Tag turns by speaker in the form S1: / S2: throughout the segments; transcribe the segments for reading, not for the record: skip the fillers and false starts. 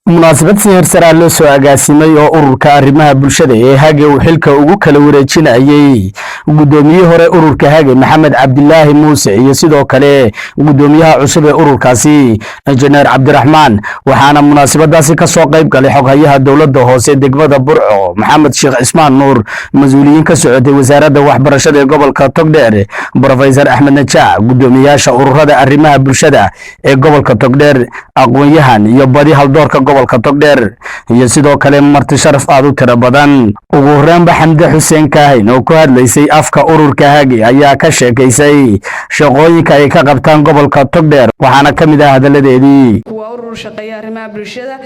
S1: Munaasabad si heersaraa loo soo agaasimay oo ururka arrimaha bulshada ee Hage uu xilka ugu kala wareejinayey guddoomiyihii hore ururka Hage, Maxamed Cabdilaahi Muuse, iyo sidoo kale guddoomiyaha cusub ee ururkaasi, Injineer Cabdiraxmaan, waxaana munaasabadaasi ka soo qayb galay xoghayaha dowladda hoose degmada Burco, Maxamed Sheekh Cismaan Nuur, mas-uuliyiin ka socotay wasaaradda waxbarashada ee gobolka Togdheer, Brofesor Axmed Najaac, guddoomiyaasha ururada arrimaha bulshada ee gobolka Togdheer, aqoon-yahan iyo badi haldoorka gobolka Togdheer, iyo sidoo kale marti sharaf aad u tiro badan. Ugu horreynba, Xamde Xuseen Kaahin oo ku hadlaysay afka ururka Hage ayaa ka sheekaysay shaqooyinka ay ka qabtaan gobolka Togdheer, waxaana ka mid ah hadalladeedii:
S2: Waa urur shaqeeya arrimaha bulshada.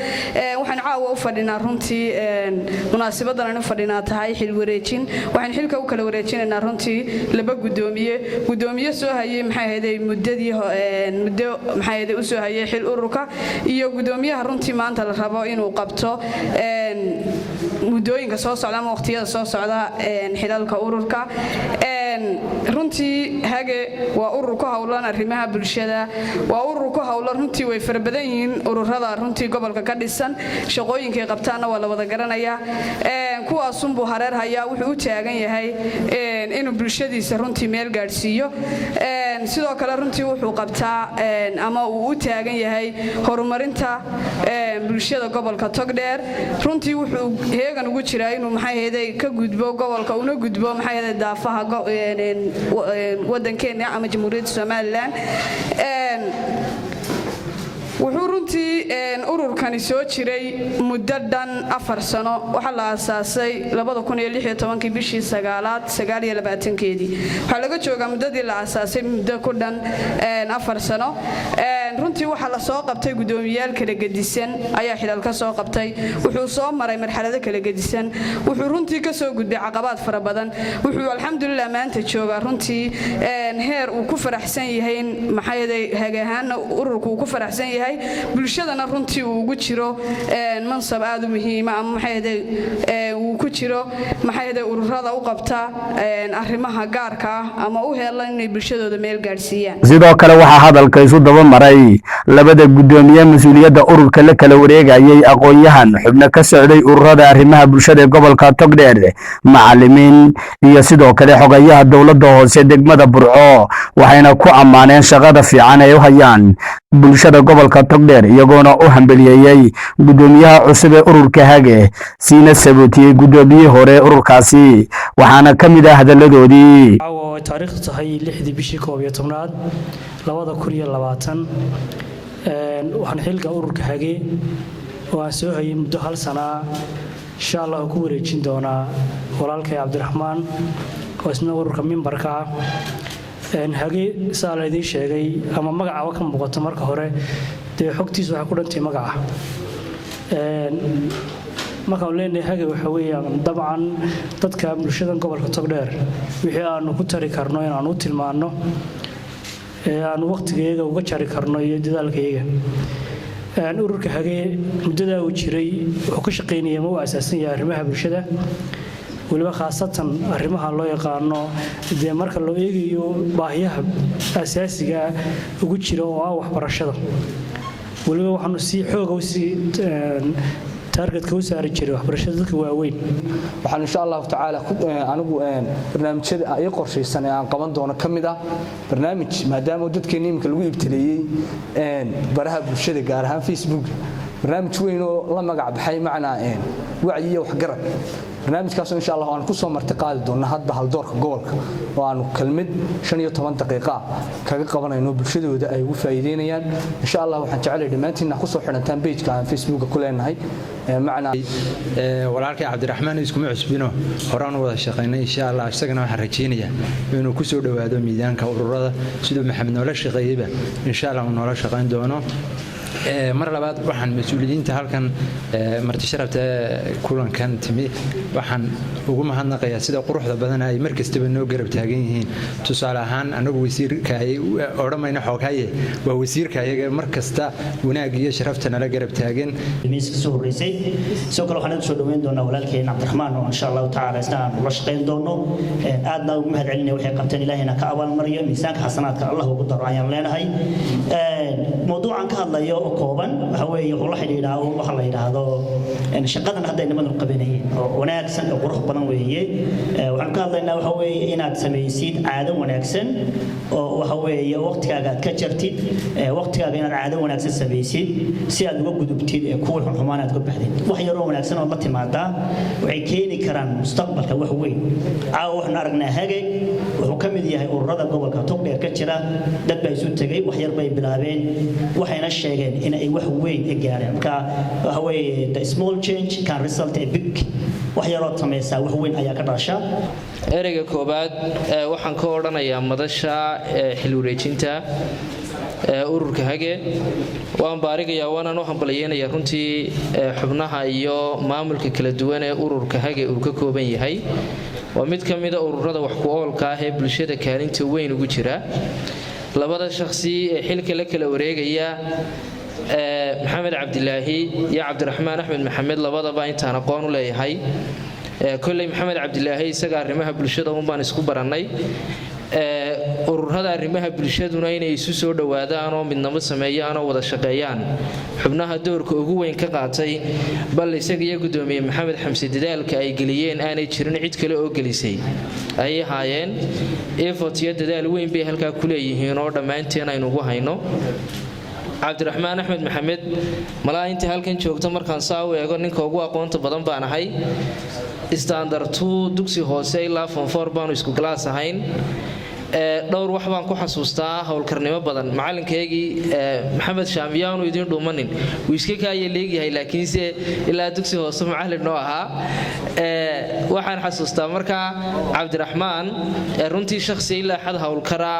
S2: Waxaan caawa u fadhinaa runtii, munaasabadan aan u fadhinaa tahay xil wareejin. Waxaan xilka u kala wareejinaynaa runtii laba guddoomiye, guddoomiye soo hayay, maxay ahayday, muddadii muddo, maxay ahayday, u soo hayay xil ururka, iyo guddoomiyaha runtii maanta la rabo inuu qabto muddooyinka soo socda ama waqtiyada soo socda xilalka ururka. Runtii Hage waa urur ku howlan arrimaha bulshada, waa urur ku howlan runtii. Way fara badan yihiin ururada runtii gobolka ka dhisan, shaqooyinkay qabtaanna waa la wada garanayaa. Kuwaasunbuu hareer hayaa. Wuxuu u taagan yahay inuu bulshadiisa runtii meel gaadhsiiyo. Sidoo kale runtii wuxuu qabtaa ama uu u taagan yahay horumarinta bulshada gobolka Togdheer. Runtii wuxuu heegan ugu jiraa inuu, maxay ahayday, ka gudbo gobolka una gudbo, maxay ahayday, daafaha waddankeena ama Jamhuuriyadda Somaliland. Wuxuu runtii ururkani soo jiray muddo dhan 4 sano. Waxaa la aasaasay bishii sagaalaad 29-keedii. Waxaa laga joogaa muddadii la aasaasay muddo ku dhan 4 sano. Runtii waxaa la soo qabtay guddoomiyaal kala gedisan ayaa xilal ka soo qabtay. Wuxuu soo maray marxalado kala gedisan. Wuxuu runtii ka soo gudbay caqabaad fara badan. Wuxuu, alxamdulilah, maanta joogaa runtii heer uu ku faraxsan yahay in maxayday Hage ahaanna ururku uu ku faraxsan yahay, bulshadana runtii uu ugu jiro mansab aad u muhiima, ama maxayday uu ku jiro, maxayday, ururada u qabta arrimaha gaarka ah ama u heelan inay bulshadooda meel gaadhsiiyaan.
S1: Sidoo kale waxaa hadalka isu daba maray labada guddoomiye mas-uuliyadda ururka la kala wareegayay, aqoon-yahan, xubno ka socday ururada arrimaha bulshada ee gobolka Togdheer, macalimiin iyo sidoo kale xogayaha dowladda hoose degmada Burco, waxayna ku ammaaneen shaqada fiican ay u hayaan bulshada gobolka Togdheer, iyagoona u hambeliyeeyey guddoomiyaha cusub ee ururka Hage, siina sabootiyey guddoomiyihii hore ururkaasi. Waxaana ka mid ah hadalladoodii:
S3: Oo taariikhdu tahay 6-dii bishii 11aad 2020, waxaan xilka ururka Hage oo aan soo hayay muddo hal sanaa, insha Allah, ku wareejin doonaa walaalkay Cabdiraxmaan oo isna ururka member-ka ah. Hage, saa la idiin sheegay ama magacaba ka muuqato, marka hore dee xogtiisu waxay ku dhantay magaca. Markaanu leenahay Hage, waxa weeyaan dabcan dadka bulshadan gobolka Togdheer wixii aanu ku tari karno inaanu u tilmaanno ee aanu wakhtigayaga uga jari karno iyo dadaalkayaga. Ururka Hage muddadaa uu jiray wuxuu ka shaqaynaya ma uu asaasan yahay arrimaha bulshada, weliba khaasatan arrimaha loo yaqaano dee marka loo eegayo baahiyaha asaasiga ugu jira oo ah waxbarashada. Weliba waxaanu si xooga usii target-ka u saari jiray waxbarashada dadka waaweyn.
S4: Waxaan, insha Allahu tacaala, anigu barnaamijyada ii qorshaysan ee aan qaban doono ka mid ah barnaamij, maadaama dadkeena iminka lagu ibtileeyey baraha bulshada, gaar ahaan Facebook, barnaamij weyn oo la magac baxay macnaa Wacyi iyo Waxgarad. Barnaamijkaasoo, insha Allah, aan ku soo marti qaadi doonno hadba haldoorka gobolka oo aanu kelmid 15 daqiiqa ah kaga qabanayno, bulshadooda ay ugu faa'iideynayaan. Insha Allah, waxaan jecelahay dhammaantiinna kusoo xidhantaan page-ka aan Facebooka ku leenahay macnaa.
S5: Walaalkay Cabdiraxmaan iskuma cusbino, horaan u wada shaqaynay. Insha Allah, isagana waxaan rajaynayaa inuu ku soo dhowaado miidaanka ururada. Siduu Maxamed noola shaqeeyeyba, insha Allah, uu noola shaqayn doono. Mar labaad waxaan mas-uuliyiinta halkan marti sharafta kulankan timi waxaan ugu mahadnaqayaa sida quruxda badan ay mar kastaba noo garab taagan yihiin. Tusaale ahaan, anagu wasiirka odhamayna xooghaye, waa wasiirka ayaga mar kasta wanaag iyo sharafta nala garab taagan.
S6: Miiska soo horreysay. Sidoo kale waxaan soo dhaweyn doonaa walaalkeen Cabdiraxmaan oo, insha Allahu tacaala, isna aan ula shaqayn doono. Aadna ugu mahad celinaya waxay qabteen. Ilaahayna ka abaalmariyo, miisaanka xasanaadka Allah ugu daro ayaan leenahay. Mawduucan ka hadlayo oo oo kooban. Waxa weeye, wuxuu la xidhiidhaa uun waxa la yidhaahdo shaqadan hadda nimadu qabanayeen oo wanaagsan oo qurux badan weeye. Waxaan ka hadlaynaa waxa weeye inaad samaysid caado wanaagsan, oo waxa weeye waqtigaaga aad ka jartid, waqtigaaga inaad caado wanaagsan samaysid si aad uga gudubtid ee kuwa xunxumaan aad uga baxdid. Wax yaroo wanaagsan oo la timaadaa waxay keeni karaan mustaqbalka wax weyn. Caawa waxaan aragnaa Hage wuxuu ka mid yahay ururada gobolka Togdheer ka jira. Dad baa isu tegay, wax yar bay bilaabeen, waxayna sheegeen in ay wax weyn ka gaareen. Marka waxa weeye, the small change can result a big. Wax yaroo samaysaa wax weyn ayaa ka dhasha.
S7: Ereyga koobaad waxaan ka odhanayaa madasha xil wareejinta ururka Hage, waan baarigayaa, waanaan u hambalyeynayaa runtii xubnaha iyo maamulka kala duwan ee ururka Hage uu ka kooban yahay. Waa mid ka mida ururada wax ku oolka ah ee bulshada kaalinta weyn ugu jira. Labada shakhsi ee xilka la kala wareegaya, Maxamed Cabdilaahi iyo Cabdiraxmaan Axmed Maxamed, labadaba intaan aqoon u leeyahay, kolley Maxamed Cabdilaahi isaga arrimaha bulshada un baan isku barannay. Ururada arrimaha bulshaduna inay isu soo dhowaadaan oo midnamo sameeyaan oo wada shaqeeyaan xubnaha doorka ugu weyn ka qaatay, bal isaga iyo gudoomiye Maxamed Xamse dadaalka ay geliyeen aanay jirin cid kale oo gelisay ayay haayeen. Effort iyo dadaal weyn bay halkaa ku leeyihiin oo dhammaanteen aynu ugu hayno. Cabdiraxmaan Axmed Maxamed, malaa intii halkan joogto markaan saa u eego ninka ugu aqoonta badan baan ahay. Standard 2, dugsi hoose, ilaa form 4 baanu isku class ahayn. Dhowr wax baan ku xasuustaa: howlkarnimo badan. Macalinkaygii Maxamed Shaamiyaanu idiin dhuumanin, wuu iska kaaya leegyahay, laakiinse ilaa dugsi hoose macalin noo ahaa. Waxaan xasuustaa markaa Cabdiraxmaan runtii shakhsi ilaa xad howlkara,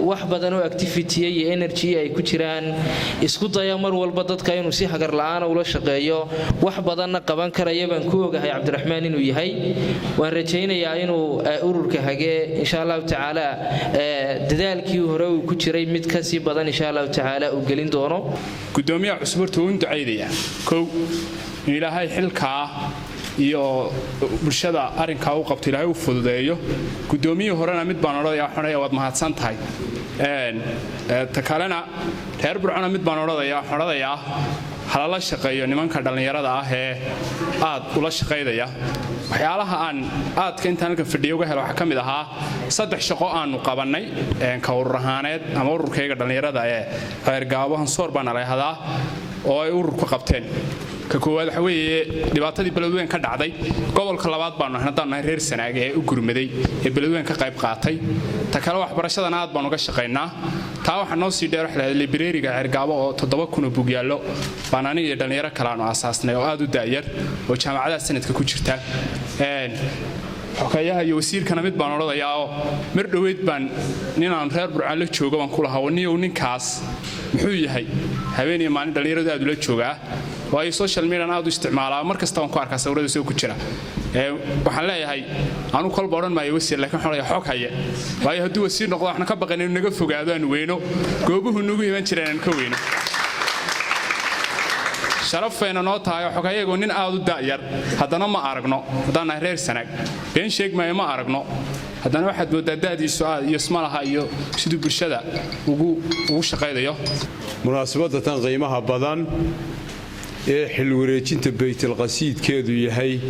S7: wax badan oo activity iyo energy ay ku jiraan, isku daya mar walba dadka inuu si hagar la'aana ula shaqeeyo, wax badanna qaban karaya baan ku ogahay Cabdiraxmaan inuu yahay. Waan rajaynayaa inuu ururka Hage, insha Allahu tacaala, dadaalkii hore uu ku jiray mid kasii badan, insha Allahu tacaala, uu gelin doono.
S8: Gudoomiyaha cusub horta wuu ducaynayaa kow in Ilaahay xilkaa iyo bulshada arrinkaa u qabto Ilaahay u fududeeyo. Gudoomiyihii horena mid baan odhanaya, waxaan odhanaya waad mahadsan tahay. Ta kalena, reer Burcona mid baan odhanaya, waxaan odhanayaa halala shaqeeyo nimanka dhallinyarada ah ee aad ula shaqaydaya. Waxyaalaha aan aadka intaan halkan fadhiya uga helo waxaa ka mid ahaa saddex shaqo aanu qabannay ka urur ahaaneed ama ururkayga dhallinyarada ee Ceergaabo, Hansoor baana layhadaa, oo ay ururku qabteen. Ka koowaad waxa weeye dhibaatadii Beledweyn ka dhacday. Gobolka labaad baanu ahay haddaan nahay reer Sanaag ee u gurmaday ee Beledweyn ka qayb qaatay. Ta kale, waxbarashadana aad baan uga shaqaynaa. Taa waxaa noo sii dheer waxa la library-ga Ceergaabo oo 7,000 oo buug yaallo baan aniga iyo dhallinyaro kale aanu aasaasnay oo aad u da'yar oo jaamacadaha sanadka ku jirta. Xogeeyaha iyo wasiirkana mid baan odhanayaa, oo mar dhoweyd baan ninaan reer Burcaan la joogo baan ku lahaa, niyow ninkaas muxuu yahay habeen iyo maalin dhallinyaradu aad ula joogaa? Waayo social median aad u isticmaalaa, mar kasta waan ku arkaa sawirada isagoo ku jira. Waxaan leeyahay anu kolba odhan maayo wasiir, laakiin waxaan leeyahay xog haye, waayo hadduu wasiir noqdo waxna ka baqan inuu naga fogaado, aanu weyno goobuhu nagu iman jireen, aanu ka weyno. Sharafayna noo tahay oo xogayagoo nin aad u da'yar haddana ma aragno haddaan nahay reer Sanaag. Been sheeg maayo, ma aragno. Haddana waxaad mooddaa da'diisu aad iyo isma laha iyo siduu bulshada ugu shaqaynayo.
S9: Munaasabadda tan qiimaha badan ee xil wareejinta baytalqasiidkeedu yahay,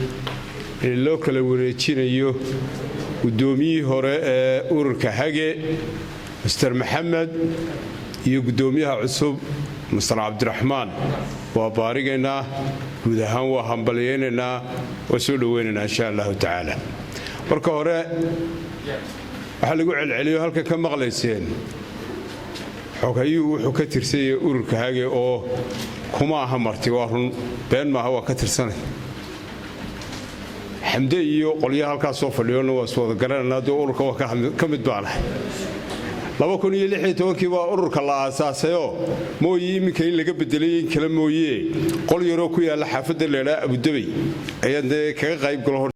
S9: ee loo kala wareejinayo guddoomiyihii hore ee ururka Hage, Mister Maxamed, iyo guddoomiyaha cusub, Mister Cabdiraxmaan, waa baarigaynaa. Guud ahaan waa hambalyaynaynaa, waa soo dhowaynaynaa, insha Allahu tacaala. Marka hore waxaa lagu celceliyo halka ka maqlayseen, xoghayuhu wuxuu ka tirsanyay ururka Hage oo kuma aha marti. Waa run, been maaha, waa ka tirsanay. Xamde iyo qolyaha halkaas soo fadhiyona waa iswada garananaa, dee ururka waa ka mid baanahay. 2016-kii baa ururka la aasaasayoo mooye iminka in laga bedelay in kale mooye, qol yaroo ku yaalla xaafadda leedhaa Abudabey ayaan dee kaga qayb galo.